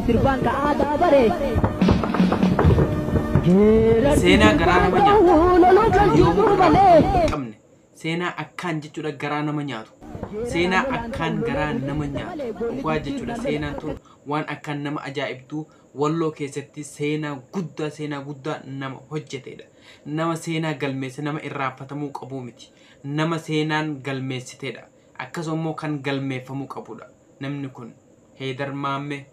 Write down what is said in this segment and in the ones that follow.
Sirbaan ka'aadaa bare. Seenaa garaa nama nyaatu. Yoomuu hin qabne. Seenaa akkaan jechuudha garaa nama nyaatu. Seenaa akkaan garaa nama nyaatu. Dhugaa jechuudha, seenaan tun waan akkaan nama ajaa'ibdu. Walloo keessatti seenaa guddaa, seenaa guddaa nama hojjetedha. Nama seenaa galmeesse, nama irraanfatamuu qabu miti. Nama seenaan galmeessitedha. Akkasuma immoo kan galmeeffamuu qabudha. Namni kun Heedar Maammee.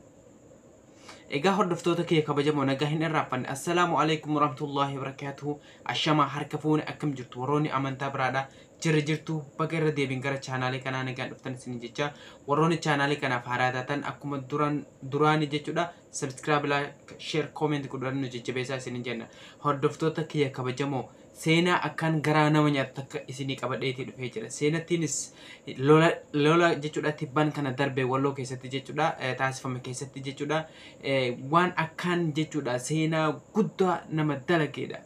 Egaa hordoftoota kee kabajamoo, nagaa hin irraanfanne. Assalaamu alaikum warahmatullahi wabarakatuhu. Ashamaa, harka fuune, akkam jirtu? Warroonni amantaa biraadha. Jirri jirtu, baga irra deebiin gara chaanaalee kanaa nagaan dhuftan isin jecha. Warroonni chaanaalee kanaaf haaraa taatan, akkuma duran duraani jechuudha, subscribe, like, share, comment godhan nu jajjabeessaa isin jenna. Hordoftoota kiyya kabajamoo, seenaa akkaan garaa nama nyaatu takka isinii qabadheetii dhufee jira. Seenattiinis lola lola jechuudha tibban kana darbe Walloo keessatti jechuudha taasifame keessatti jechuudha, waan akkaan jechuudha seenaa guddaa nama dalageedha.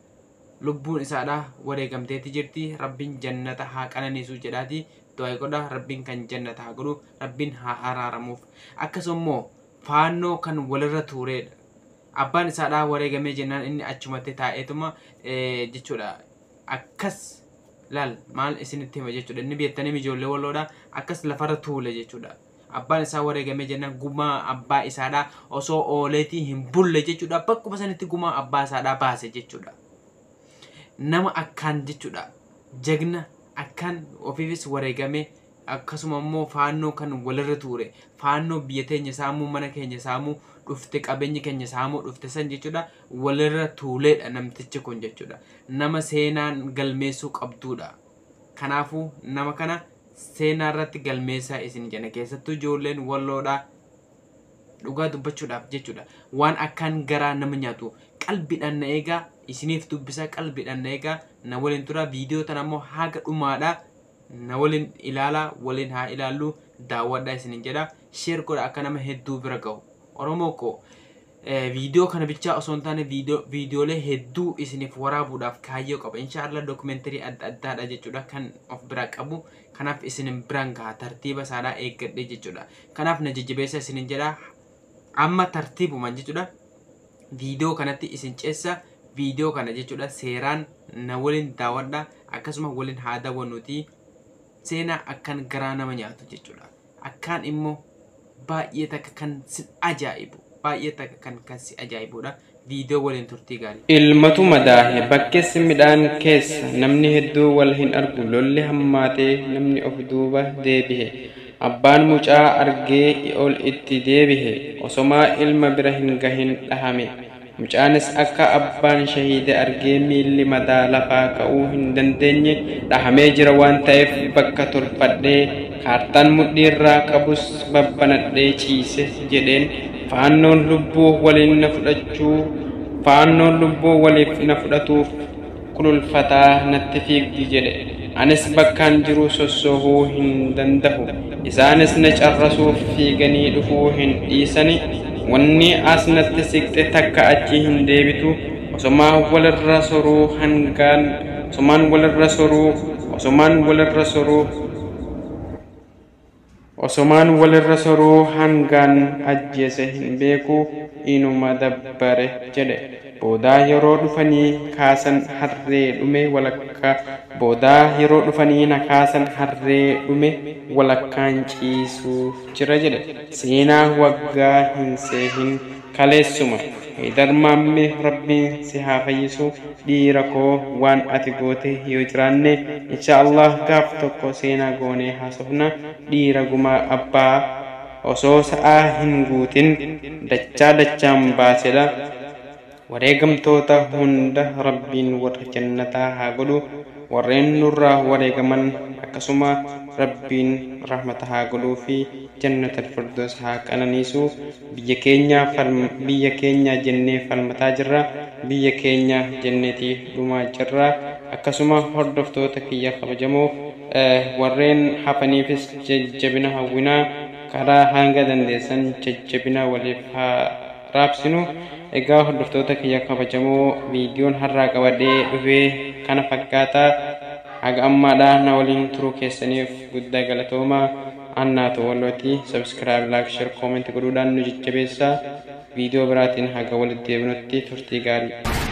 Lubbuun isaadha wareegamteeti jirti. Rabbiin jannata haa qananiisu jedhaati du'aa godha. Rabbiin kan jannata haa godhu, Rabbiin haa araaramuuf. Akkasuma immoo faannoo kan walirra tuureedha. Abbaan isaadhaa wareegamee jennaan inni achumatti taa'eetuma jechuudha. Akkas laal, maal isinitti hima jechuudha. Inni beektanii ijoollee Walloodha, akkas lafarra tuule jechuudha. Abbaan isaa wareegamee jennaan gumaa abbaa isaadhaa osoo ooleetii hin bulle jechuudha, bakkuma sanitti gumaa abbaa isaadhaa baase jechuudha. Nama akkaan jechuudha jagna, akkaan ofiifis wareegame, akkasuma immoo faannoo kan walirra tuure, faannoo biyya teenya saamuu, mana keenya saamuu dhufte, qabeenya keenya saamuu dhufte san jechuudha walirra tuuleedha namtichi kun jechuudha. Nama seenaan galmeessuu qabduudha. Kanaafuu nama kana seenaa irratti galmeessaa isin jenna, keessattuu ijoolleen Walloodha. Dhugaa dubbachuudhaaf jechuudha, waan akkaan garaa nama nyaatu qalbiidhaan na eegaa, isiniif dubbisaa, qalbiidhaan na eegaa, na waliin tura. Viidiyoo tana immoo haga dhumaadha na waliin ilaalaa, waliin haa ilaallu, daawwadhaa isinin jedha. Share godha akka nama hedduu bira gahu. Oromoo koo, viidiyoo kana bichaa osoo hin taane viidiyoolee hedduu isiniif waraabuudhaaf kaayyoo qaba. Inshaallah dookumentarii adda addaadha jechuudha kan of biraa qabu. Kanaaf isinin biraan gaha, tartiiba isaadhaa eeggadhe jechuudha. Kanaaf na jajjabeessa isinin jedha. Amma tartiibumaan jechuudha viidiyoo kanatti isin ceessa. Viidiyoo kana jechuudha seeraan na waliin daawwadha, akkasuma waliin haa daawwannuti. Seenaa akkan garaa nama nyaatu jechuudha. Akkaan immoo baay'ee takka kan si ajaa'ibu, baay'ee takka kan si ajaa'ibudha. Viidiyoo waliin turtii gaarii. Ilmatu madaahe, bakkeessi midhaan keessa namni hedduu wal hin argu. Lolli hammaatee namni of duuba deebihe. Abbaan mucaa argee ol itti deebihe, osomaa ilma bira hin gahin dhahame. Mucaanis akka abbaan shahiide argee miilli madaa lafaa ka'uu hin dandeenye, dhahamee jira waan ta'eef bakka tolfadhee kaartaan mudhiirraa qabus babbanadhee ciise jedheen. Faannoon lubbuu waliin na fudhachuu, faannoon lubbuu waliif na fudhatuuf kululfataa natti fiigdi jedhe. Anis bakkaan jiru sossoohuu hin dandahu, isaanis na carrasuuf fiiganii dhufuu hin dhiisani. Wanni as natti siqxe takka achi hin deebitu. Osomaan walirra soruu hangaan, osomaan walirra soruu, osomaan walirra soruu, osomaan walirra soruu hangaan ajjeese hin beeku, inuma dabbare jedhe. Boodaa yeroo dhufanii kaasan harree dhume walakkaa, boodaa yeroo dhufanii na kaasan harree dhume walakkaan ciisuuf jira jedhe. Seenaa waggaa hin seehin kaleessuma. Heydar Maammee, Rabbiin si haa fayyisu, dhiira koo. Waan ati goote yoo jiraanne insha Allah gaaf tokko seenaa goonee haasofna. Dhiira gumaa abbaa osoo sa'aa hin guutin dachaa dachaan baasedha. Wareegamtoota hunda Rabbiin warra jannataa haa godhu. Warreen nurraa wareegaman akkasuma Rabbiin rahmata haa godhuu fi jannatal firdaus haa qananiisu. Biyya keenya, biyya keenya jennee falmataa jirra, biyya keenya jenneetii dhumaa jirra. Akkasuma hordoftoota kiyya kabajamoo, warreen hafaniifis jajjabina hawwinaa, karaa hanga dandeessan jajjabina waliif haa raabsinu. Egaa hordoftoota kiyya kabajamoo, viidiyoon har'aa qabadhee dhufee kana fakkaataa. Haga ammaadhaa na waliin turuu keessaniif guddaa galatoomaa. Annaatu Wallootii subscribe, like, share, comment godhuudhaan nu jajjabeessaa. Viidiyoo biraatiin haga walitti deebinutti turtii gaarii.